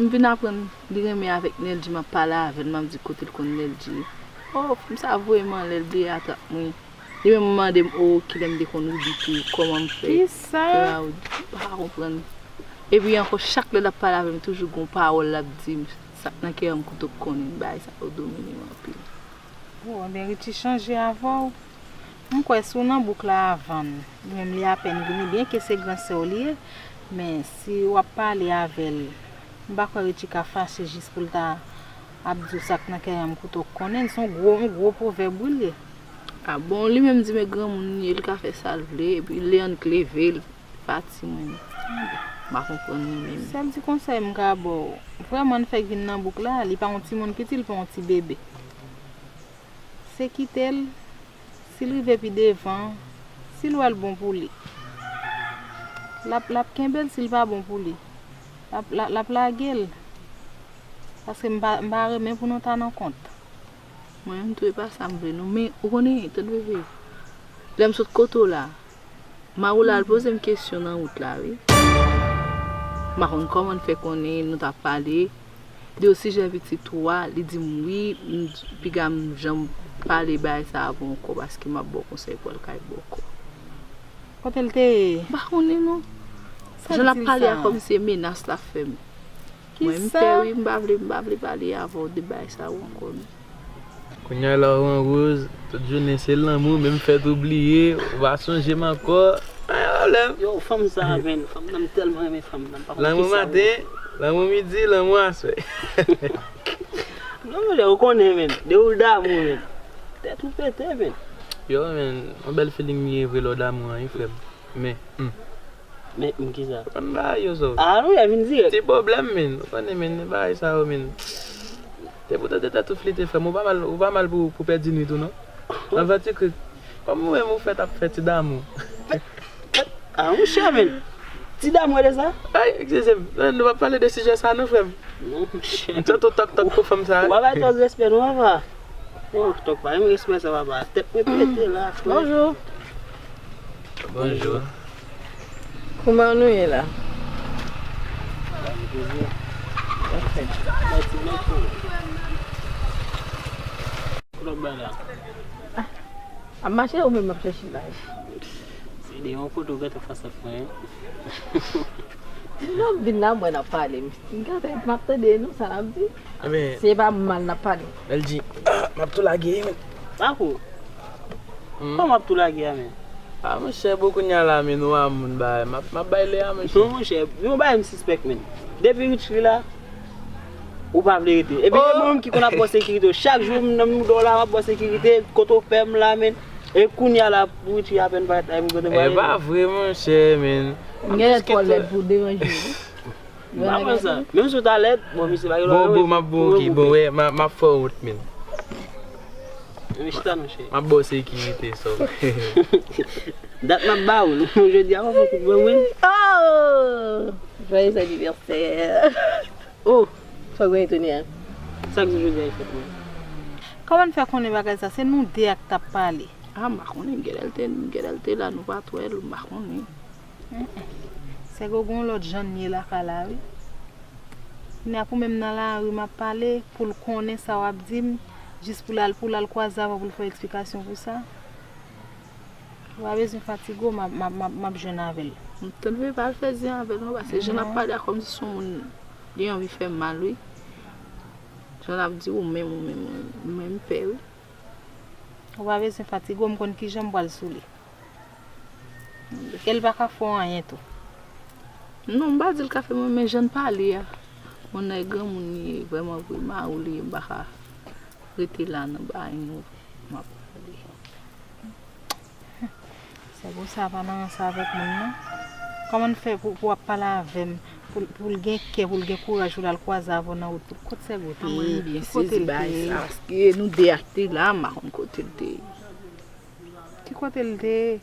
m vin aprann li renmen avèk Nelji, m ap pale avè l, m ap di kote l konn Nelji. Oh, fanm sa voye m anlè, l bliye atrap mwen. Li menm mande m, oh, kilè m te konn Ruby tou, kòman m fè. Kisa? Kòman Ruby? Pa konprann. Epi ankò, chak lè l ap pale avè m, toujou gon pawòl l ap di m, sa k nan kè m kouto k konnen, bagay sa yo domine m anpil. Bon, enben, Richie chanje avè w. M kwè si w nan bouk la avan l, li menm li apèn vini, byenke se gran sè w li ye, men si w ap pale avè l, m pa kwè Richie ka fache jis pou l ta ap di w sa k nan kè a m kouto k konnen l. Se yon gwo, yon gwo pwovèb wi l ye. A bon, li menm di men granmoun li ye, li ka fè sa l vle, epi Leandrick leve, l pati mwen. M pa konprann li menm. Sèl ti konsèy m ka ba w, vrèman n fèk vin nan bouk la, li pa yon timoun piti, li pa yon ti bebe. Se kite l, si l rive pi devan, si l wè l bon pou li, l ap, l ap kenbe l, si l pa bon pou li, l ap, l ap, l ap lage l. Paske m pa, m pa renmen pou nou ta nan kont. Mwen menm tou e pa sa m vle non. Men, ou konnen, tande bebe, lè m sot kote w la, Maroula al poze m kesyon nan wout la, wi. M pa konn kòman l fè konnen nou t ap pale de sijè pitit ou a, li di m wi, m, piga m janm pale bagay sa avè w ankò, paske m ap ba w konsèy pou w al kay bòkò. Kote l te ye? M pa konnen non. Jan l ap pale a, kòmsi se menas l ap fè m. Mwen, m pè wi, m pa vle, m pa vle pale avè w de bagay sa yo ankò non. Kounye a la ou an woz, tout jounen se lanmou, men m fè tou bliye, ou pa sonje m ankò. Pa gen pwoblèm. Yo, fanm sa a, men, fanm nan, m tèlman renmen fanm nan, m pa konn kisa. Lanmou maten, lanmou midi, lanmou aswè. Non, monchè, ou konnen, men, de ou damou, men. Tèt ou pete, men. Yo, men, yon bèl feeling li ye vre lè w damou an, wi, frè m. Men, hmm. Men, m kisa? Konn bagay yo, so. Ah, non, ya vin dirèk. Ti pwoblèm, men. Ou konnen, men, bagay sa yo, men. Te pou tande tèt ou flite, frè m. Ou pa mal, ou pa mal pou, pou pèdi nwit ou, non? Nan vètikrik. Kòm ou menm ou fèt ap fè ti damou. Ah, monchè, men. Ti damou, e de sa? Ay, egzise m. Nou pa pale de sijè sa, non, frè m. Non, monchè. M santi w tòk tòk pou fanm sa. Ou pa bay twòp respè, non, papa. Oh, tòk pa menm respè sa, papa. Tèt mwen pete la, frè. Bonjou. Bonjou. Kouman nou ye la? Ok. Kote w bay la? Ah, ap mache ou menm ap chèche laj? Se de yon kote w gentan fas ak mwen. Non, m vin la, mwen n ap pale. M gade, m ap tande nou, sa n ap di. Ebyen, se pa mal n ap pale. L di, ah, m ap tou lage, men. Pa kou. Hmm? Kòman w ap tou lage a, men? Ah, monchè, bon, kounye a la, men, nou a moun, bay. M ap, m ap bay lè a, monchè. Non, monchè, yon bagay m sispèk, men. Depi Richie la, ou pa vle rete. Epi, se mwen menm ki konn ap ba w sekirite. Chak jou, m nan mouda w la, m ap ba w sekirite. Kote w pè m la, men. E kounye a la, pou Richie apèn parèt la, epi kote m prale. E pa vre, monchè, men. M genlè twò lèd pou deranje w. M pa konn sa. Menm si w ta lèd, bon, misye pa gen lwa. Bon, bon, m ap bon, ok, bon, wè, m a, m ap fè w wont, men. Men chita, monchè. M ap ba w sekirite, so. Dat m ap ba w, non, jodi a, w ap fè kout ban mwen. Oh! Joyeux anniversaire! Oh! Sa w gen etone a? Sa k di jodi a e fèt mwen? Kòman n fè konnen bagay sa? Se nou de a k t ap pale. Ah, m pa konnen, genlè l te, genlè l te la, nou pa t wè l, m pa konnen. Se gon lòt jan n ye lakay la, wi. Kounye a pou menm nan lari m ap pale, pou l konnen sa w ap di m, jis pou l al, pou l al kwaze avè w pou l fè eksplikasyon pou sa. Ou pa bezwen fatige w, m ap, m ap, m ap, m ap jwenn avè l. M tande pa al fè zen avè l non, paske jan l ap pale a kòmsi se yon moun li anvi fè m mal, wi. Jan l ap di ou menm, ou menm, ou menm pè, wi. Ou pa bezwen fatige w, m konn kijan m pral sou li. E l pa ka fè w anyen tou. Non, m pa di l ka fè mwen, men jan n pale a. Moun nan e granmoun li ye, vrèman vre, mari w li ye, m pa ka rete la nan bagay nou, m ap pale. Sègo sa pa nan rans avèk moun non. Kòman n fè pou, pou w ap pale avè m, pou, pou l gen kè, pou l gen kouraj, pou l al kwaze avè w nan wout, kot Sègo te ye? Ki kote l te ye? Paske nou de a k te la, m pa konn kote l te ye. Ki kote l te ye?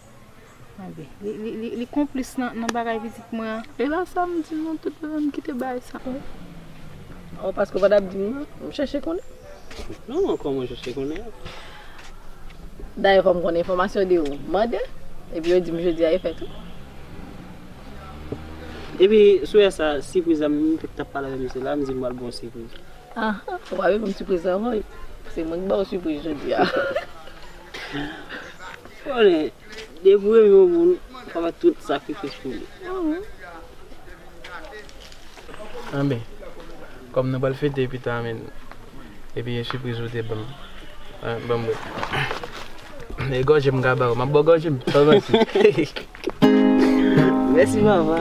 Anben, li, li, li, li konplis nan, nan bagay pitit mwen an. E pa sa m di non, tout moun kite bagay sa. Oh, paske w pa t ap di m non, m chèche konnen. Non, kòman w chèche konnen? Dayè, kòm m konn enfòmasyon de ou, m mande, epi yo di m jodi a e fèt ou. Epi, sou yè sa, sipriz la, m fèk t ap pale avè misye la, m di m pral ba w sipriz. Aha, ou pa vle ban m sipriz avan, wi. Se mwen ki ba w sipriz jodi a. Konnen, depi w renmen yon moun, w ap fè tout sakrifis pou li. Mhm. Anben, kòm nou pral fete pita, men, epi e sipriz ou te ban m. Ah, ban m bwè. E gòje m ka ba w. M ap bò gòje m. Sa w panse? Mèsi, papa.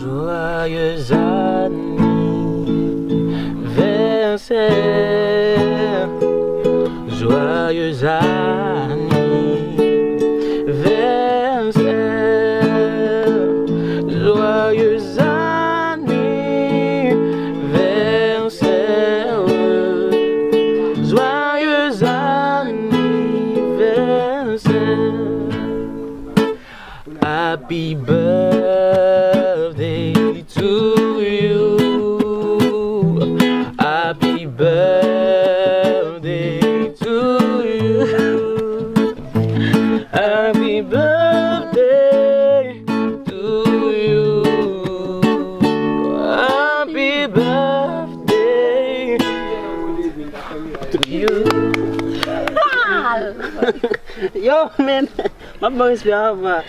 Joyeux anniversaire, joyeux anniversaire, joyeux anniversaire, joyeux anniversaire. Happy birthday to you. Happy birthday to you. Happy birthday to you. Happy birthday to you. Yo, man. M ap ba w respè, papa.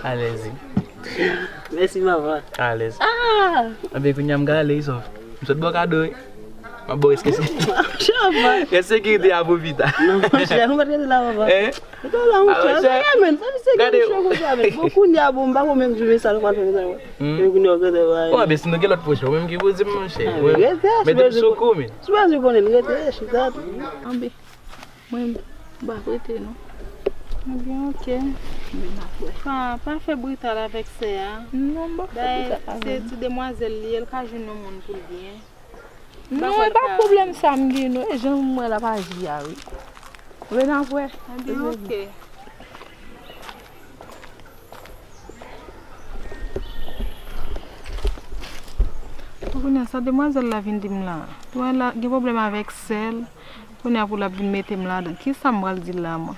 Alèz wi. Mèsi, papa. Alèz. Ah! Anben, kounye a m ka ale, Isof. M sot ba w kado, wi. M ap ba w rès ki se. Chava. Rès sekirite a pou pita. Non, monchè, ou pa t rete la, papa. Hein? Ou ta la, monchè. Ah, monchè. Sa ye, men. Sa misye gen chè konsa, men. Bon, kounye a, bon, m pa konn menm jou, men sa nou pral fè, men sa, wè. Hmm. Men kounye a, w gade, wè. Oh, men si nou gen lòt pwojè, ou menm ki pou di m, monchè. Ah, men rete, mete m sou kou, men. Si w pa bezwen konnen, rete, chita. Anben. Mwen, m pa prete, non. Ebyen, oke. Vin ap wè. Pa, pa fè brital avèk sè a. Non, m pa fè brital avè l. Bay, se ti demwazèl li ye, l ka jwenn yon moun pou l byen. Non, e pa pwoblèm sa m gen, non. E jan m wè l ap aji a, wi. Vin ap wè. Ebyen, oke. Kounye a, sa demwazèl la vin di m la. Wè la, gen pwoblèm avèk sè l. Kounye a pou l ap vin mete m ladan. Kisa m pral di l la, mwen?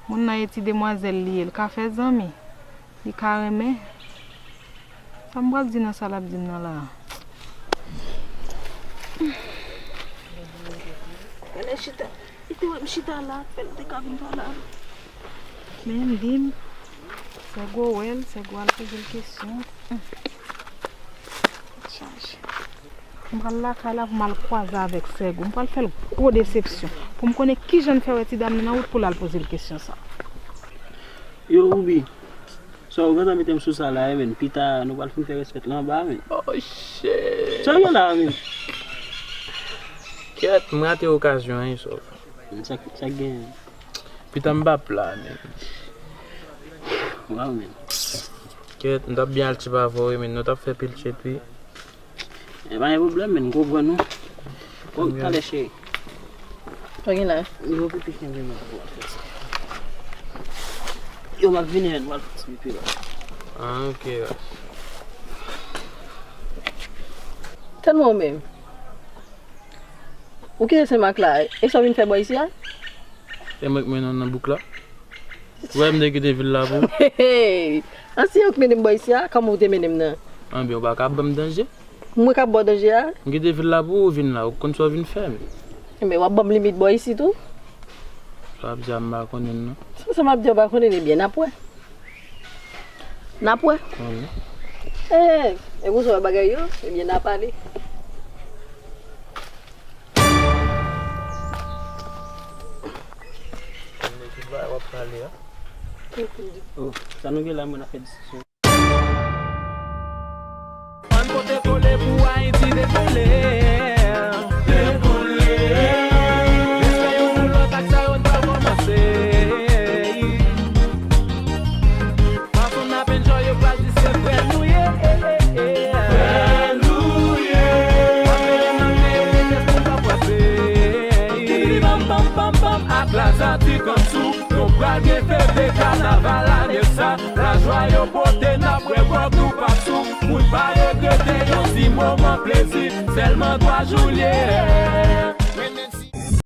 Moun nan e ti demwazèl li ye, l ka fè zanmi. Li ka renmen. Sa m pral di nan sa l ap di m nan la a? Gade chita. Li te wè m chita la, fè l te ka vin pale avè m. Men m di m, Sègo wè l, Sègo al poze l kesyon. Hum. Tèt chaje. M pral lakay la pou m al kwaze avèk Sègo. M pral fè l gwo desepsyon. Pou m konnen kijan l fè wè ti dam nan nan wout pou l al poze l kesyon sa. Yo, Ruby. Sa w gentan mete m sou sa la, men. Pita, nou pral fin fè respè l anba, men. Oh, shit. Sa w gen la, men? Kèt, m rate okazyon an, Isof. Sa, sa k gen? Pita m p ap la, men. Waw, men. Kèt, m t ap byen al tchip avè w, wi, men nou t ap fè pil tchit, wi. E pa gen pwoblèm, men, m konprann ou. Bon, talè, cheri. Sa gen la? Yo, pipi chen gen men. Yo, m ap vini, men, m al fè ti pipi la. Ah, ok, baz. Tèlman ou menm. Ou kite Senmak la, e sa w vin fè bò isi a? E mwen k mennen w nan bouk la? Ou wè m te kite vil la pou ou? Hey, hey. An si yo k mennen m bò isi a, kòman ou te mennen m nan? Anben, ou pa ka ban m danje. Mwen k ap ba w danje a? M kite vil la pou ou vin la, ou konn sa w vin fè, men. Enben, w ap ban m limit bò isi tou? Sa w ap di a, m pa konnen l, non. Sa, sa m ap di a, w pa konnen l, ebyen, n ap wè. N ap wè. Anben. Eh, e konsa w wè bagay yo, ebyen, n a pale. Ki bagay w ap pale a? Oh, sa nou gen la, moun ap fè diskisyon. Ann pote kole pou Ayiti dekole. Dekole. Respè youn pou lòt, ak sa yo n pral kòmanse. Fason n ap enjoy, yo pral di se frè nou ye. Frè nou ye. Frape nan men yo, men kès nou p ap frape. Tibidi bam, bam, bam, bam, ak Lazatik ann sou. Nou pral gen fete kanaval ane sa. Lajwa yo pote, n ap bwè gwòg, nou p ap sou. Moun pa regrete, yon ti moman plezi. Sèlman twa jou l ye.